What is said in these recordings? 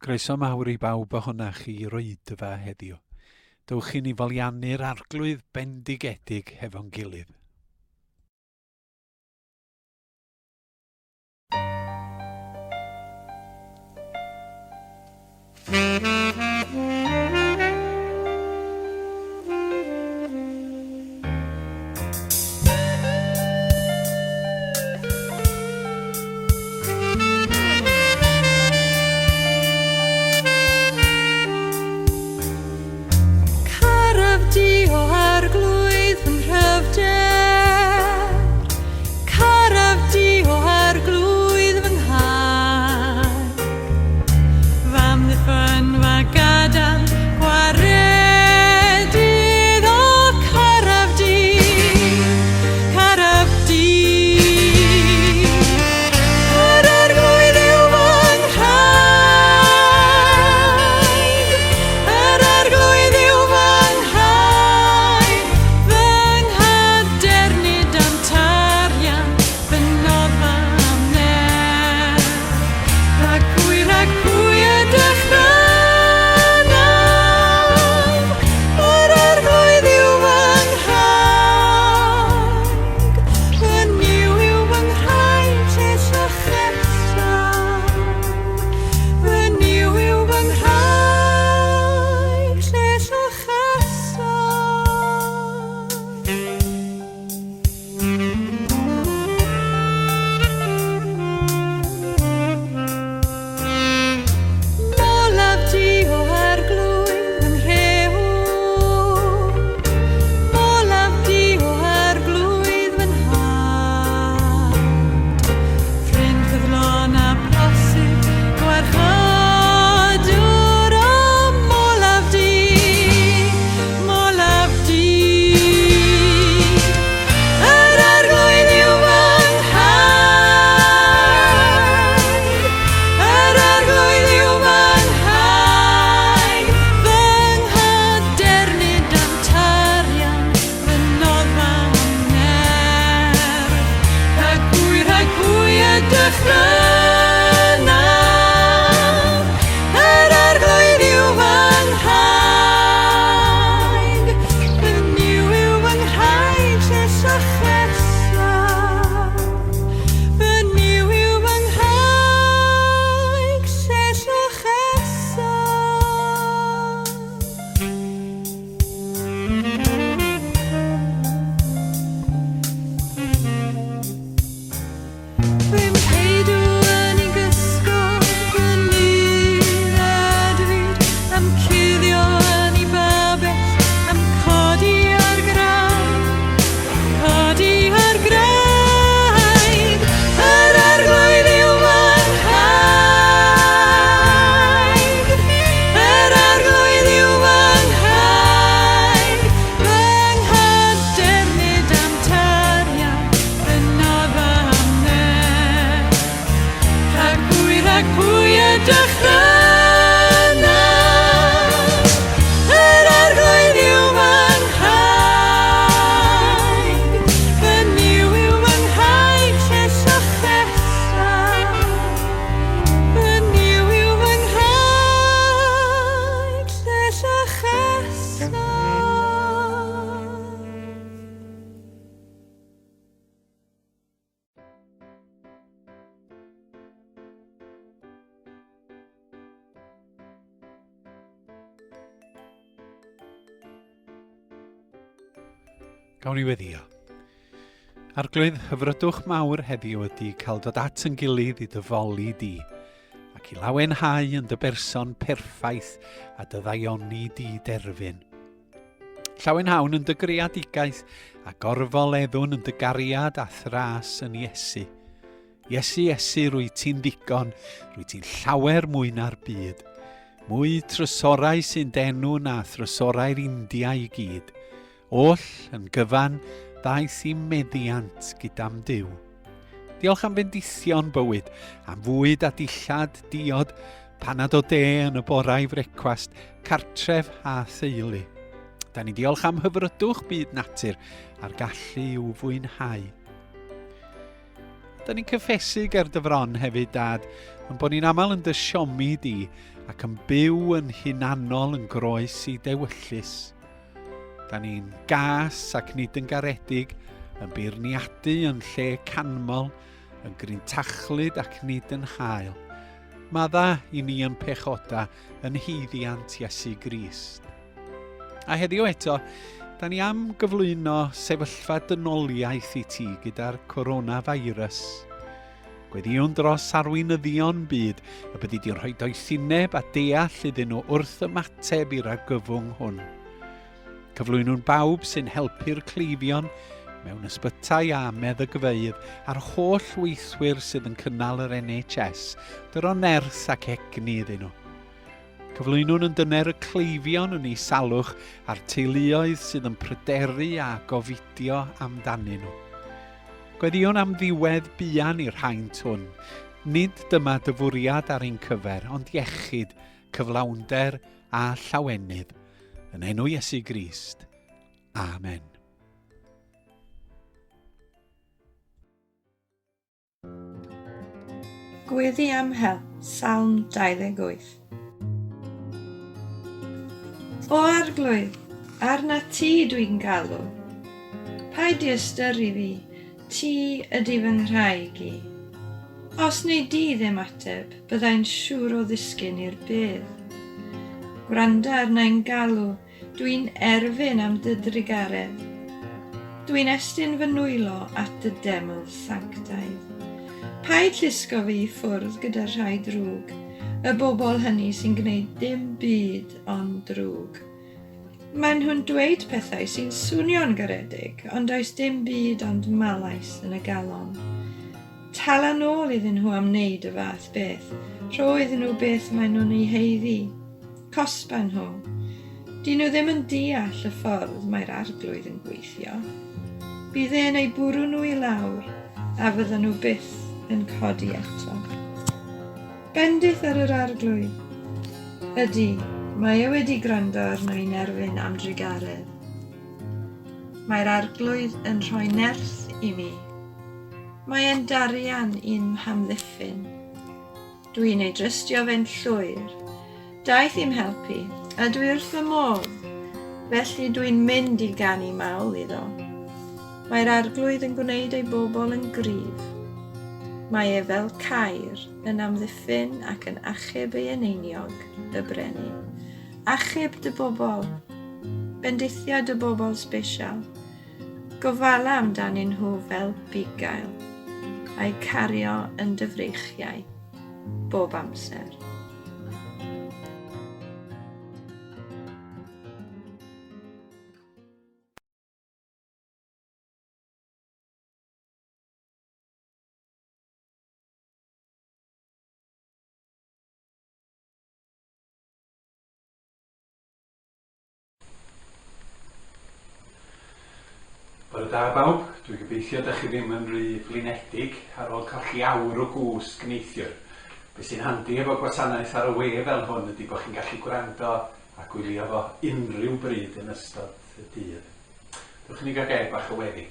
Croeso mawr i bawb ohonach chi i'r oedfa heddiw. Dewch i ni foliannu'r Arglwydd bendigedig hefo'n gilydd. Caraf di o arglwydd fy nghryfder, Caraf di o arglwydd fy nghaer. Fy amddiffynfa gadarn, gwaredydd, o caraf di, caraf di. Yr arglwydd yw fy nghraig, yr arglwydd yw fy nghraig, fy nghadernid a'm tarian, fy noddfa a'm nerth. Rhag pwy, rhag pwy y dychrynaf? Yr arglwydd yw fy nghraig, fy Nuw yw fy nghraig lle llochesaf. Fy Nuw yw fy nghraig lle llochesaf. Molaf di o arglwydd fy nghrëwr, Molaf di o arglwydd fy nhad. Ffrind ffyddlon a brosur, gwarchodwr, o molaf di, molaf di. Yr arglwydd yw fy nghaig, yr arglwydd yw fy nghaig, fy nghadernid a'm tarian, fy noddfa a'm nerth. Rhag pwy, rhag pwy y dychrynaf? Yr arglwydd yw fy nghraig, fy Nuw yw fy nghraig lle llochesaf. Fy Nuw yw fy nghraig lle llochesaf. Fy mheidw yn ei gysgod, fy nydd a dwyd, a'm cuddio yn ei babell, a'm codi ar graig, codi ar graig. Yr arglwydd yw fy nghraig, yr arglwydd yw fy nghraig, fy nghadernid a'm tarian, Fy noddfa a'm nerth. Rhag pwy, rhag pwy y dychrynaf? Yr arglwydd yw fy nghaig, fy Nuw yw fy nghaig lle llochesaf. Fy Nuw yw fy nghaig lle llochesaf. Gawn ni weddio. Arglwydd, hyfrydwch mawr heddiw ydy cael dod at yn gilydd i dy foli di, ac i lawenhau yn dy berson perffaith a dy ddaioni di derfyn. Llawenhawn yn dy greadigaeth a gorfoleddwn yn dy gariad a thras yn Iesu. Iesu, Iesu, rwy ti'n ddigon, rwy ti'n llawer mwy na'r byd. Mwy trysorau sy'n denw na thrysorau'r India i gyd. Oll yn gyfan ddaeth i meddiant gyda'm Duw. Diolch am fendithion bywyd, am fwyd a dillad, diod, panad o de yn y bora i frecwast, cartref a theulu. Da ni diolch am hyfrydwch byd natur a'r gallu i'w fwynhau. Da ni'n cyffesu ger dy fron hefyd, Dad, yn bod ni'n aml yn dy siomi di ac yn byw yn hunanol yn groes i dewyllys. Da ni'n gas ac nid yn garedig, yn beirniadu yn lle canmol, yn grintachlyd ac nid yn hael. Madda i ni yn pechoda yn haeddiant Iesu Grist. A heddiw eto, da ni am gyflwyno sefyllfa dynoliaeth i ti gyda'r coronavirus. Gweddïwn dros arweinyddion byd y byddi di'n rhoi doethineb a deall iddyn nhw wrth ymateb i'r argyfwng hwn. Cyflwynwn bawb sy'n helpu'r cleifion mewn ysbytai a meddygfeydd a'r holl weithwyr sydd yn cynnal yr NHS, dyro nerth ac egni iddyn nhw. Cyflwynwn yn dyner y cleifion yn eu salwch a'r teuluoedd sydd yn pryderu a gofidio amdanyn nhw. Gweddïwn am ddiwedd buan i'r haint hwn. Nid dyma dy fwriad ar ein cyfer, ond iechyd, cyflawnder a llawenydd. Yn enw Iesu Grist. Amen. Gweddi am help, Salm 28. O Arglwydd, arna ti dwi'n galw. Paid di ystyru fi, ti ydy fy nghraig i. Os wnei di ddim ateb, byddai'n siŵr o ddisgyn i'r bedd. Gwranda arnai'n galw, Dwi'n erfyn am dy drugaredd. Dwi'n estyn fy nwylo at dy deml sanctaidd. Paid llusgo fi i ffwrdd gyda'r rhai drwg, y bobl hynny sy'n gwneud dim byd ond drwg. Maen nhw'n dweud pethau sy'n swnio'n garedig, ond does dim byd ond malais yn y galon. Tala nôl iddyn nhw am wneud y fath beth, rho iddyn nhw beth maen nhw'n ei haeddu. Cosba nhw. Dyn nhw ddim yn deall y ffordd mae'r Arglwydd yn gweithio. Bydd e'n eu bwrw nhw i lawr, a fyddan nhw byth yn codi eto. Bendith ar yr Arglwydd. Ydy, mae e wedi gwrando arno i'n erfyn am drugaredd. Mae'r Arglwydd yn rhoi nerth i mi. Mae e'n darian i'n hamddiffyn. Dwi'n ei drystio fe'n llwyr. Daeth i'm helpu, a dwi wrth fy modd. Felly dwi'n mynd i ganu mawl iddo. Mae'r Arglwydd yn gwneud ei bobl yn gryf. Mae e fel caer, yn amddiffyn ac yn achub ei eneiniog, y brenin. Achub dy bobl. Bendithia dy bobl sbesial. Gofala amdanyn nhw fel bugail, a'u cario yn dy freichiau bob amser. Bore da bawb, dwi'n gobeithio da chi ddim yn rhy flinedig ar ôl colli awr o gwsg neithiwr. Be sy'n handi efo gwasanaeth ar y we fel hwn ydy bod chi'n gallu gwrando a gwylio fo unrhyw bryd yn ystod y dydd. Dewch i ni gael gair bach o weddi.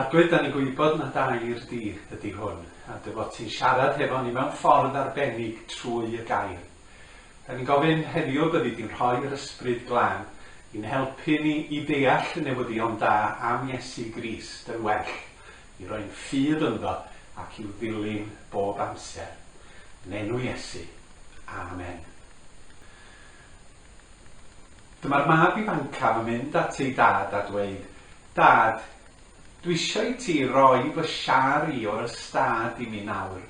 Arglwydd, da ni'n gwybod na dair di ydy hwn, a dy fod ti'n siarad hefo ni mewn ffordd arbennig trwy y gair. Da ni'n gofyn heddiw y byddi di'n rhoi'r Ysbryd Glân i'n helpu ni i ddeall y newyddion da am Iesu Grist yn well, i roi'n ffydd ynddo ac i'w ddilyn bob amser. Yn enw Iesu. Amen. Dyma'r mab ifancaf yn mynd at ei dad a dweud, Dad, dwi eisiau i ti roi fy siâr i o'r ystâd i mi nawr.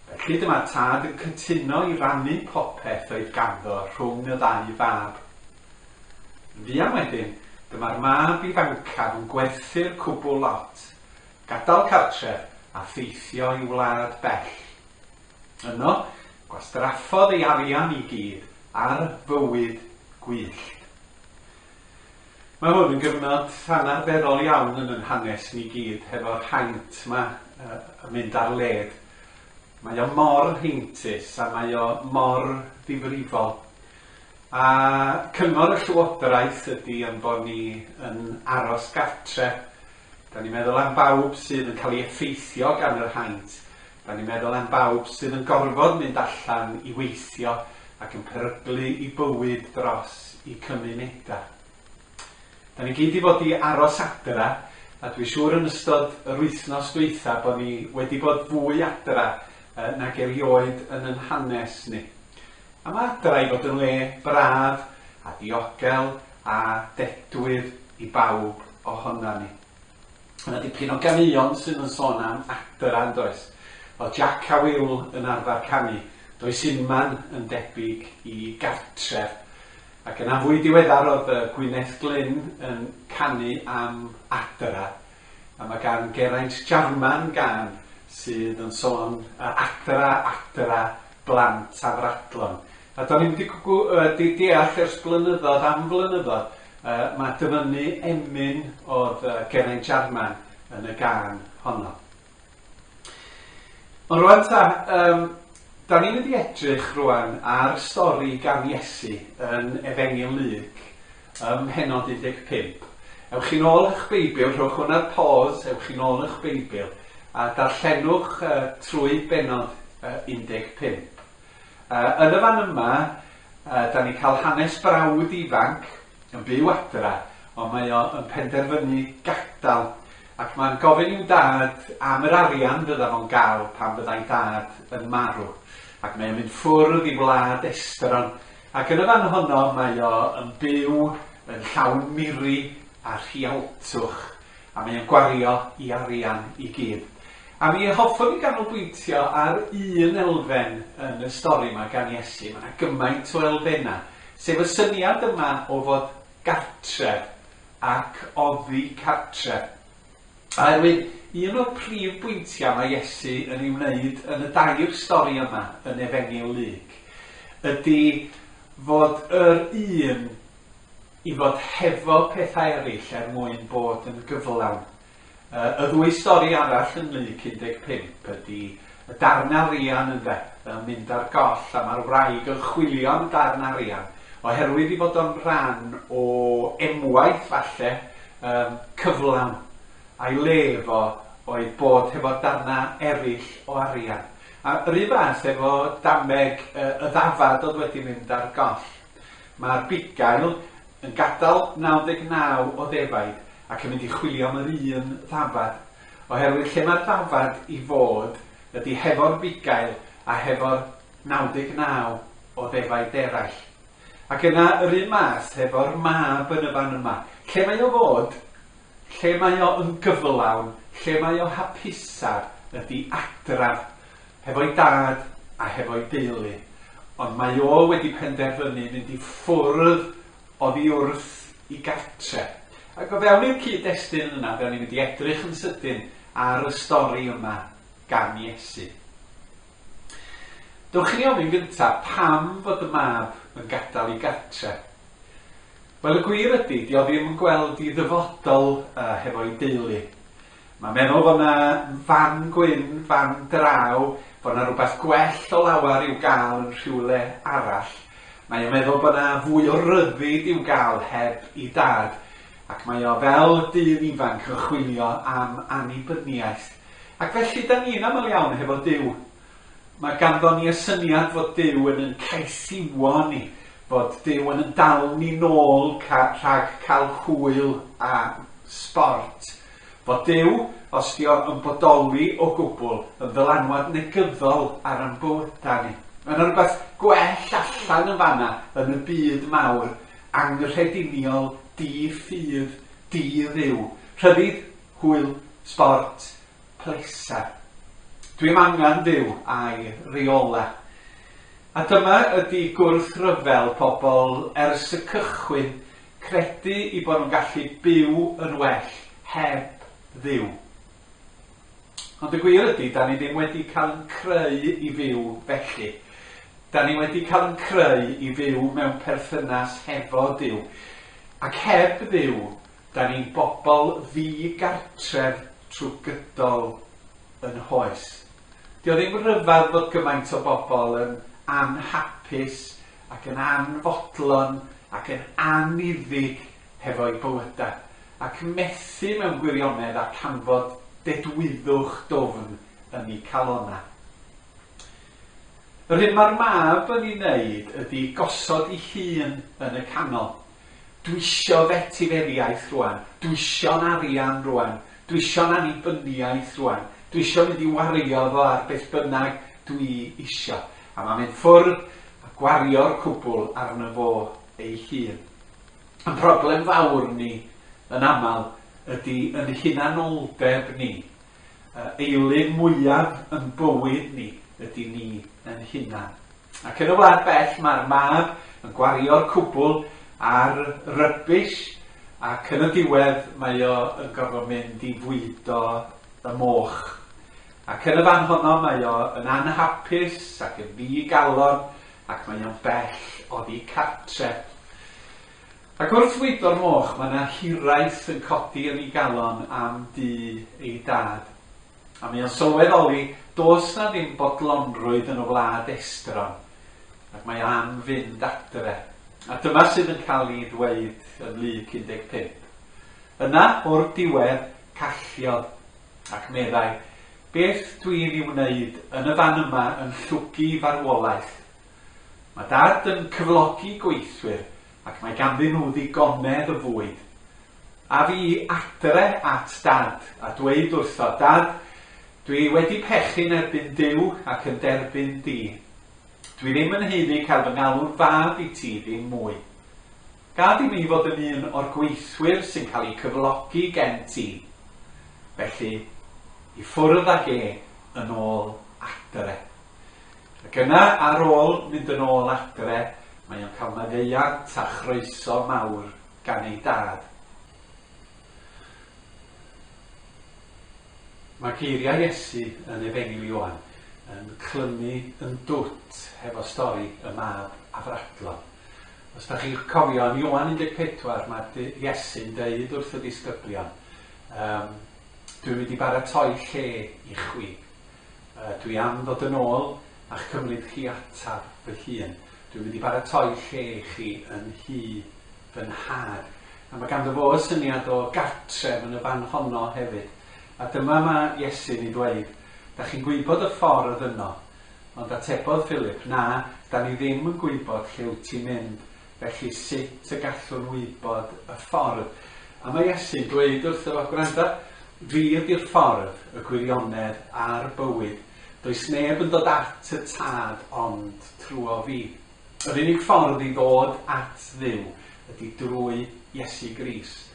Felly dyma'r tad yn cytuno i rannu popeth oedd ganddo rhwng y ddau fab. Yn fuan wedyn, dyma'r mab ifancaf yn gwerthu'r cwbl lot, gadael cartref a theithio i wlad bell. Yno, gwastraffodd ei arian i gyd ar fywyd gwyllt. Mae hwn yn gyfnod anarferol iawn yn yn hanes ni gyd hefo'r haint 'ma yn mynd ar led. Mae o mor heintus a mae o mor ddifrifol. A cyngor y Llywodraeth ydy ein bod ni yn aros gartre. Da ni'n meddwl am bawb sydd yn cael ei effeithio gan yr haint. Da ni'n meddwl am bawb sydd yn gorfod mynd allan i weithio ac yn peryglu i bywyd dros i cymunedau. Da ni gyd i fod i aros adra, a dwi siŵr yn ystod yr wythnos dwytha bod ni wedi bod fwy adra nag erioed yn yn hanes ni. A mae adra i fod yn le braf a diogel a dedwydd i bawb ohona ni. Yna dipyn o ganeuon sydd yn sôn am adra yn does? Oedd Jack a Will yn arfer canu, does unman yn debyg i gartref. Ac yna fwy diweddar oedd Gwyneth Glyn yn canu am adra. A mae gan Geraint Jarman gân sydd yn sôn adra, adra, blant a fradlon. A do'n i'm 'di deall ers blynyddoedd am flynyddoedd mae dyfynnu emyn oedd Geraint Jarman yn y gân honno. Ond rwan ta, da ni'n mynd i edrych rwan ar stori gan Iesu yn Efengyl Luc ym mhennod 15. Ewch chi'n ôl eich Beibl, rhowch hwn ar pause, ewch chi'n ôl eich Beibl a darllenwch trwy bennod 15. Yn y fan yma, da ni'n cael hanes brawd ifanc yn byw adra, ond mae o yn penderfynu gadael, ac mae'n gofyn i'w dad am yr arian fydda fo'n gael pan fyddai dad yn marw. Ac mae o'n mynd ffwrdd i wlad estron, ac yn y fan honno mae o yn byw yn llawn miri a rhialtwch. A mae o'n gwario i arian i gyd. A mi hoffwn i ganolbwyntio ar un elfen yn y stori yma gan Iesu. Mae yna gymaint o elfennau, sef y syniad yma o fod gartref ac oddi cartref. Oherwydd un o'r prif bwyntiau mae Iesu yn ei wneud yn y dair stori yma yn Efengyl Luc ydy fod yr un i fod hefo pethau eraill er mwyn bod yn gyflawn. Y ddwy stori arall yn Luc 15 ydy y darn arian ynde, yn mynd ar goll a mae'r wraig yn chwilio am y darn arian oherwydd i fod o'n rhan o emwaith falle um, cyflawn a'i le fo oedd bod hefo'r darnau eraill o arian. A yr un fath efo dameg y ddafad oedd wedi mynd ar goll. Mae'r bugail yn gadael 99 o ddefaid ac yn mynd i chwilio am yr un ddafad, oherwydd lle mae'r ddafad i fod ydy hefo'r bugail a hefo'r 99 o ddefaid eraill. Ac yna yr un math hefo'r mab yn y fan yma. Lle mae o fod, lle mae o yn gyflawn, lle mae o hapusaf ydy adraf hefo'i dad a hefo'i deulu, ond mae o wedi penderfynu mynd i ffwrdd oddi wrth i gartre. Ac o fewn i'r cyd-destun yna, fe o'n i'n mynd i edrych yn sydyn ar y stori yma gan Iesu. Dewch i ni ofyn gyntaf pam fod y mab yn gadael i gartre. Wel, y gwir ydy, di o ddim yn gweld i ddyfodol hefo'i deulu. Mae'n meddwl fod 'na fan gwyn, fan draw, fod 'na rywbeth gwell o lawer i'w gael yn rhywle arall. Mae o'n meddwl bod 'na fwy o ryddid i'w gael heb i dad, ac mae o fel dyn ifanc yn chwilio am annibyniaeth. Ac felly 'dan ni'n aml iawn hefo Duw. Mae ganddo ni y syniad fod Duw yn yn caethiwo ni, fod Duw yn yn dal ni nôl ca rhag cael hwyl a sbort. Fod Duw, os 'di o yn bodoli o gwbl, yn ddylanwad negyddol ar ein bywydau ni. Mae yna rywbeth gwell allan yn fan'na yn y byd mawr, anghrediniol, di-ffydd, di-Dduw. Rhyddid, hwyl, sbort, pleser. Dwi'm angen Duw a'i reolau. A dyma ydi gwrthryfel pobl ers y cychwyn, credu i bod nhw'n gallu byw yn well heb Dduw. Ond y gwir ydy, da ni ddim wedi cael yn creu i fyw felly. Da ni wedi cael yn creu i fyw mewn perthynas hefo Duw. Ac heb Dduw, da ni'n bobl ddi-gartref trwy gydol yn hoes. Dio ddim rhyfedd fod gymaint o bobl yn anhapus ac yn anfodlon ac yn anniddig hefo'u bywydau, ac methu mewn gwirionedd â canfod dedwyddwch dwfn yn eu calonnau. Yr hyn mae'r mab yn ei wneud ydy gosod ei hun yn y canol. Dwi isio f'etifeddiaeth rwan, dwi isio'n arian rwan, dwi isio'n annibyniaeth rwan, dwi isio mynd i wario fo ar beth bynnag dwi isio. A mae'n mynd ffwrdd a gwario'r cwbl arno fo ei hun. Ein problem fawr ni yn aml ydy yn hunanoldeb ni. Eilydd mwyaf yn bywyd ni ydy ni yn hunan. Ac yn y wlad bell mae'r mab yn gwario'r cwbl ar rybish ac yn y diwedd mae o yn gorfod mynd i fwydo y moch. Ac yn y fan honno mae o yn anhapus ac yn ddi-galon ac mae o'n bell oddi cartre. Ac wrth fwydo'r moch mae 'na hiraeth yn codi yn ei galon am dŷ ei dad. A mae o'n sylweddoli does 'na ddim bodlonrwydd yn y wlad estron, ac mae o am fynd adre. A dyma sydd yn cael ei ddweud yn Luc 15. Yna, o'r diwedd, calliodd, ac meddai, Beth dwi'n ei wneud yn y fan yma yn llwgu farwolaeth? Mae Dad yn cyflogi gweithwyr ac mae ganddyn nhw ddigonedd o fwyd. Af i adre at Dad a dweud wrtho, Dad, dwi wedi pechu'n erbyn Duw ac yn derbyn di. Dwi ddim yn haeddu cael fy ngalw'n fab i ti ddim mwy. Gad i mi fod yn un o'r gweithwyr sy'n cael eu cyflogi gen ti. Felly, i ffwrdd ag e yn ôl adre. Ac yna, ar ôl mynd yn ôl adre, mae o'n cael maddeuant a chroeso mawr gan ei dad. Mae geiriau Iesu yn Efengyl Ioan yn clymu yn dwt hefo stori y mab afradlon. Os da chi'n cofio, yn Ioan 14 mae Iesu'n deud wrth y disgyblion, um, dwi'n mynd i baratoi lle i chwi. Dwi am ddod yn ôl a'ch cymryd chi ataf fy hun. Dwi'n mynd i baratoi lle i chi yn nhŷ fy nhad. A mae ganddo fo y syniad o gartref yn y fan honno hefyd. A dyma mae Iesu'n ei ddweud, Da chi'n gwybod y ffordd yno. Ond atebodd Philip, Na, da ni ddim yn gwybod lle wyt ti'n mynd, felly sut y gallwn wybod y ffordd? A mae Iesu'n dweud wrtho fo, Gwranda, fi ydy'r ffordd, y gwirionedd a'r bywyd. Does neb yn dod at y Tad ond trwo fi. Yr unig ffordd i ddod at Dduw ydy drwy Iesu Grist.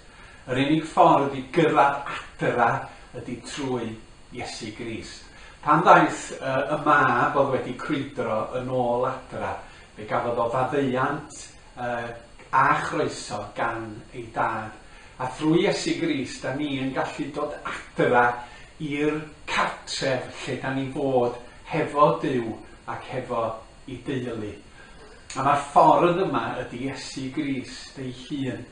Yr unig ffordd i gyrraedd adra ydy trwy Iesu Grist. Pan ddaeth y mab oedd wedi crwydro yn ôl adra, fe gafodd o faddeuant a chroeso gan ei dad. A thrwy Iesu Grist, da ni yn gallu dod adra i'r cartref lle da ni fod hefo Duw ac hefo i deulu. A mae'r ffordd yma ydy Iesu Grist ei hun.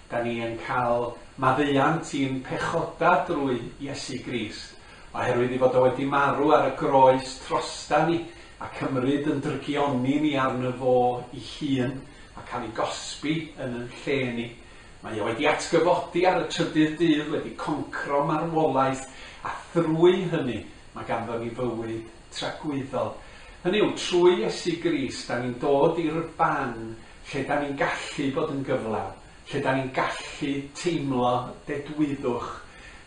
Da ni yn cael maddeuant i'n pechoda drwy Iesu Grist, oherwydd i fod o wedi marw ar y groes trosta ni a cymryd yn drygioni ni arno fo i hun a cael ei gosbi yn yn lle ni. Mae o wedi atgyfodi ar y trydydd dydd, wedi concro marwolaeth, a thrwy hynny mae ganddo ni fywyd tragwyddol. Hynny yw, trwy Iesu Grist, da ni'n dod i'r fan lle da ni'n gallu bod yn gyflawn, lle da ni'n gallu teimlo dedwyddwch,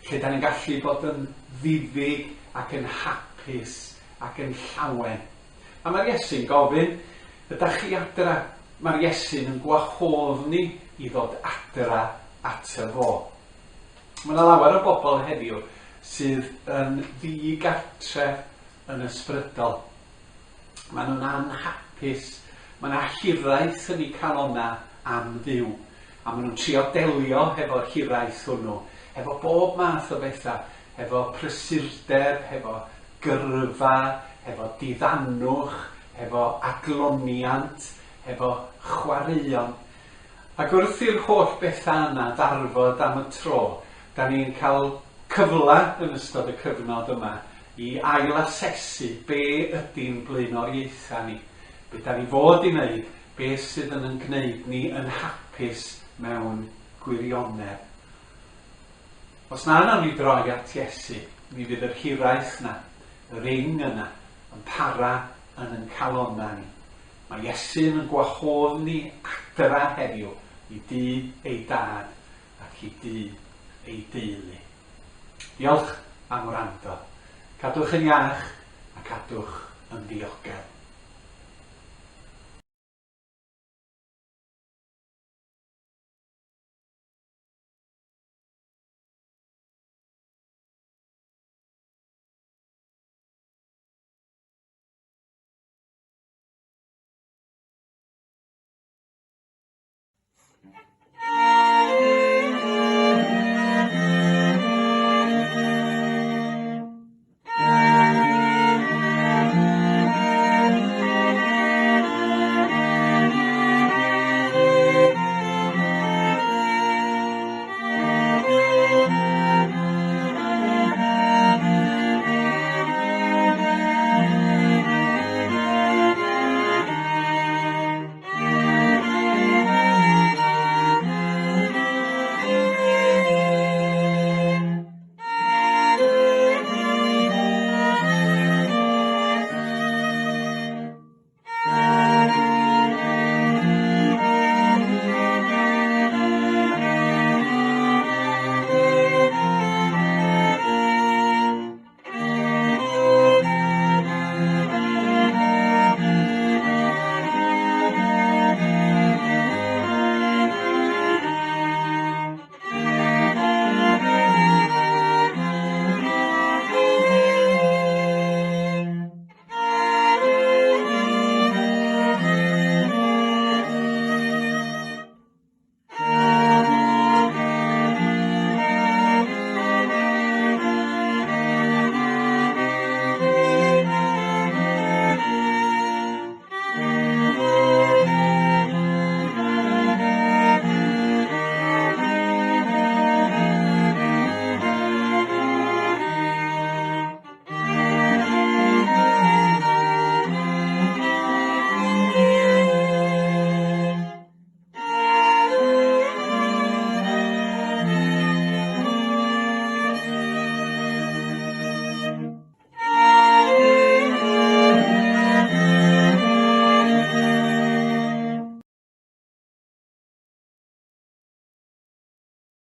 lle da ni'n gallu bod yn ddiddig ac yn hapus ac yn llawen. A mae'r Iesu'n gofyn, ydach chi adra? Mae'r Iesu'n yn gwahodd ni i ddod adra ato fo. Mae yna lawer o bobl heddiw sydd yn ddi-gartref yn ysbrydol. Maen nhw'n anhapus. Mae yna hiraeth yn eu calonnau am Dduw. A maen nhw'n trio delio hefo'r hiraeth hwnnw, hefo bob math o bethau, hefo prysurdeb, hefo gyrfa, hefo diddanwch, hefo adloniant, hefo chwaraeon. Ac wrth i'r holl bethau yna ddarfod am y tro, da ni'n cael cyfle yn ystod y cyfnod yma i ail-asesu be ydy'n blaenoriaethau ni, be da ni fod i wneud, be sydd yn yn gwneud ni yn hapus mewn gwirionedd. Os na wnawn ni droi at Iesu, mi fydd yr hiraeth 'na, yr ing yna, yn para yn yn calonnau ni. Mae Iesu'n yn gwahodd ni adra heddiw i dŷ ei dad ac i dŷ ei deulu. Diolch am wrando. Cadwch yn iach a cadwch yn ddiogel.